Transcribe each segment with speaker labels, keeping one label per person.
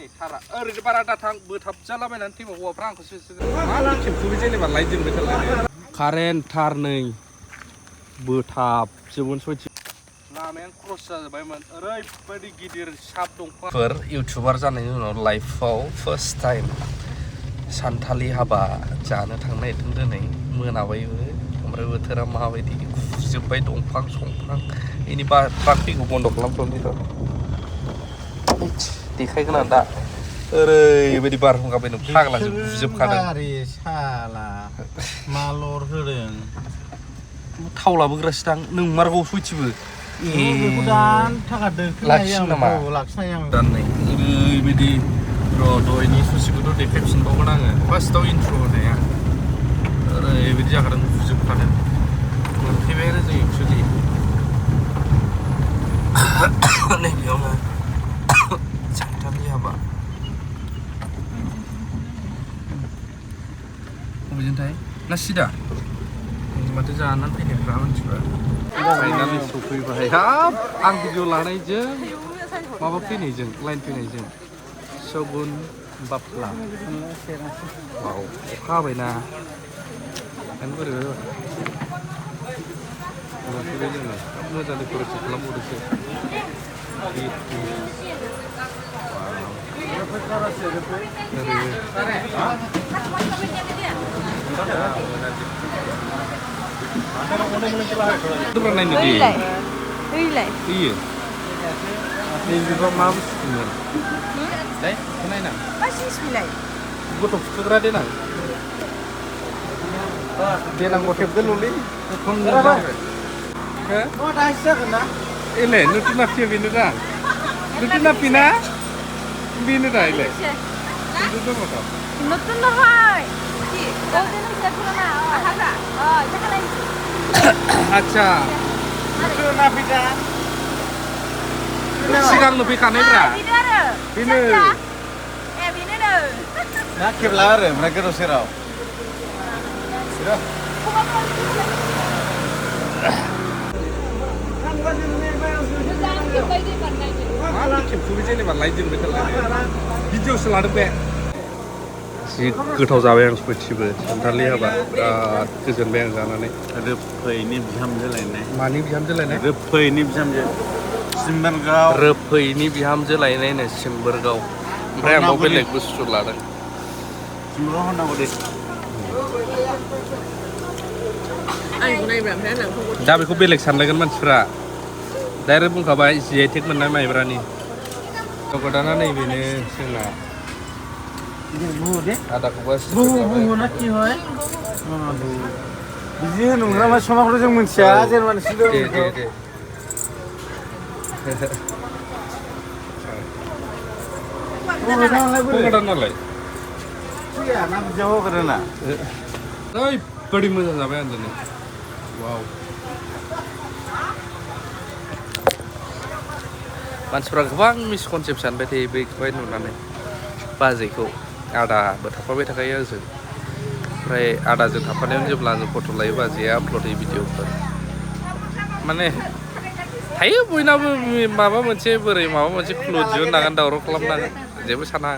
Speaker 1: नै थारा ओरैनो बारा दाथां बोथाबजालाबायनानै थैबा हौवाफ्रा आंखौसो मा खेबखुबि जेनेबा लाइट जोंबाय थालाय कारेन्ट थार नै बोथाबजोबोन सयथि लामायानो क्रस जाजोब्बायमोन ओरैबायदि गिदिर साब दंफांफोर इउटुबार जानायनि उनाव लाइफआव फार्स्ट टाइम सानथालि हाबा जानो थांनो नागिरदों दिनै मोनाबायबो ओमफ्राय बोथोरा माबायदि गुजोब्बाय दंफां संफां बेनि ट्राफिकखौ बन्द' खालामथ'नि र' देखायगोन आं दा ओरैबायदि बारहुंखा फैदों फाग्लासो गुजोबखादों
Speaker 2: साला मालर होदों
Speaker 1: थाव लाबोग्रासो दां नोंमारगौ सयथिबो
Speaker 2: बेखौ दान थाखा
Speaker 1: लाखिनो नामा दाननाय ओरैबायदि र' दहायनि ससेखौथ' देखायफिनबावगोन आङो फार्स्टआव इन्ट्र' होनाया ओरैबायदि जाखादों गुजोबखादों मोनफैबायानो जों एक्सुवेलि नैबेयावनो सानथालि हाबा बबेजोंथाय ना सिदा माथो जानानै फैनायफ्रा मानसिफ्रा फाइनालि सफैबाय हाब आं भिडिअ लानायजों माबा फैनायजों लाइन फैनायजों सगुन बाफ्ला वाव अखा हाबायना ओंखायनो बोरैबा मोनफैबाय जोङो मोजां डेक'रेसन खालामबावदोंसो नायनो दे iya ini juga mau sebenarnya deh kenapa
Speaker 3: masih sembilan
Speaker 1: gue tuh segera deh nang dia nang wakil dulu nih telepon berapa
Speaker 2: mau dasar kena
Speaker 1: ini nuti nafsi binu dah nuti nafi na binu dah ini itu tuh apa
Speaker 3: nutun nohai oh ini bisa pernah ada oh jangan lagi
Speaker 1: acha
Speaker 2: itu nafi dah
Speaker 1: sigang nufi kanai bra
Speaker 3: binu ada
Speaker 1: binu
Speaker 3: binu ada
Speaker 2: nak keblar mereka tuh serau
Speaker 1: malah खेबखुबि जेनेबा light जोंबाय थालाय भिडिअसो लादों बे जि गोथाव जाबाय आं सयथिबो सानथालि हाबा बिराद गोजोनबाय आं जानानै
Speaker 2: रोफैनि बिहामजो लायनाय
Speaker 1: मानि बिहामजो लायनाय
Speaker 2: रोफैनि बिहामजो सिम्बोरगाव
Speaker 1: रोफैनि बिहामजो लायनायनो सिम्बोरगाव ओमफ्राय आं बाव बेलेग बुस्थु लादों
Speaker 2: सिम्बोराव होनांगौ दे
Speaker 1: दा बेखौ बेलेग सानलायगोन मानसिफ्रा डाइरेक्ट बुंखाबाय जिआइटेक मोननाय माइब्रानि गोदाना नैबेनो जोंना आदाखौबो
Speaker 2: बिदि होनोग्रा मा समाखौथ' जों मिथिया जेनेबा नोंसोर
Speaker 1: दे गोदान नालाय
Speaker 2: ना बिदियाव होग्रोना
Speaker 1: ओरैबायदि मोजां जाबाय आं दिनै वाव मानसिफ्रा गोबां मिसकनसेप्ट सानबाय थायो बेखौहाय नुनानै बाजैखौ आदाबो थाफाबाय थाखायो आंजों ओमफ्राय आदाजों थाफानायावनो जेब्ला आङो फट' लायो बाजैया आपल'ड होयो भिडिअफोर माने थायो बयनाबो माबा मोनसे बोरै माबा मोनसे क्लु दिहुननांगोन दावराव खालामनांगोन जेबो साना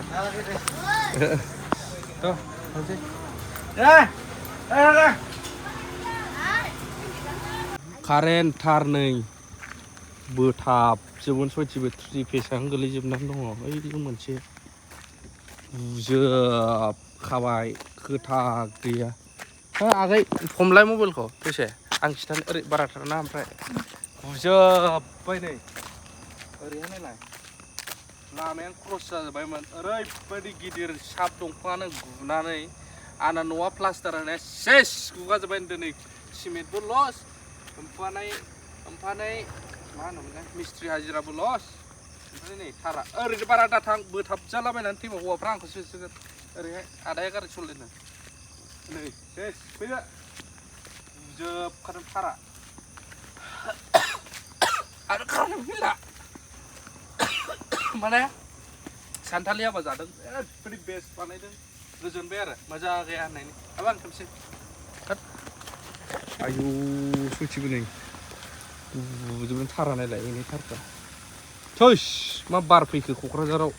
Speaker 1: कारेन्ट थार नै बोथाबजोबोन सयथिबो थ्रि फेसानो गोलैजोबनानै दङ ओइ मोनसे बुजोबखाबाय खोथा गैया आगै हमलाय मबाइलखौ दसे आं खिथानो ओरै बाराथार ना ओमफ्राय बुजोब्बाय नै ओरैहाय नायलाय लामायानो क्रस जाजोब्बायमोन ओरैबायदि गिदिर साब दंफाङानो गुनानै आंना न'आ प्लास्टार होनाया सेस गुगाजोब्बाय दिनै सिमेन्टबो लस ओमफ्राय मा होनोमोनलाय मिस्ट्रि हाजिराबो लस ओमफ्राय नै थारा ओरैनो बारा दाथां बोथाबजालाबायनानै थैबा हौवाफ्रा आंखौसो होसोगोन ओरैहाय आदाया गारि सलायनो नै सेस फैदो बुजोबखादों थारा आरो खारनो फैला माने सानथालि हाबा जादों ओरैबायदि बेस्ट बानायदों गोजोनबाय आरो मोजां गैया होननायनि हाबा आं खेबसे आयु सयथिबो नै बुजोबनो थारा नायलाय बेनि थारफ्रा थैस मा बार फैखो क'क्राझाराव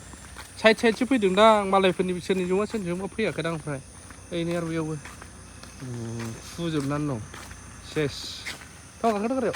Speaker 1: साइडसो फैदों दां मालायफोरनि सोरनिजोंबा सोरनिजोंबा फैयाखै दां ओमफ्राय ओइनै आरो बेयावबो फुजोबनानै दं सेस थाव गाखोदो गारियाव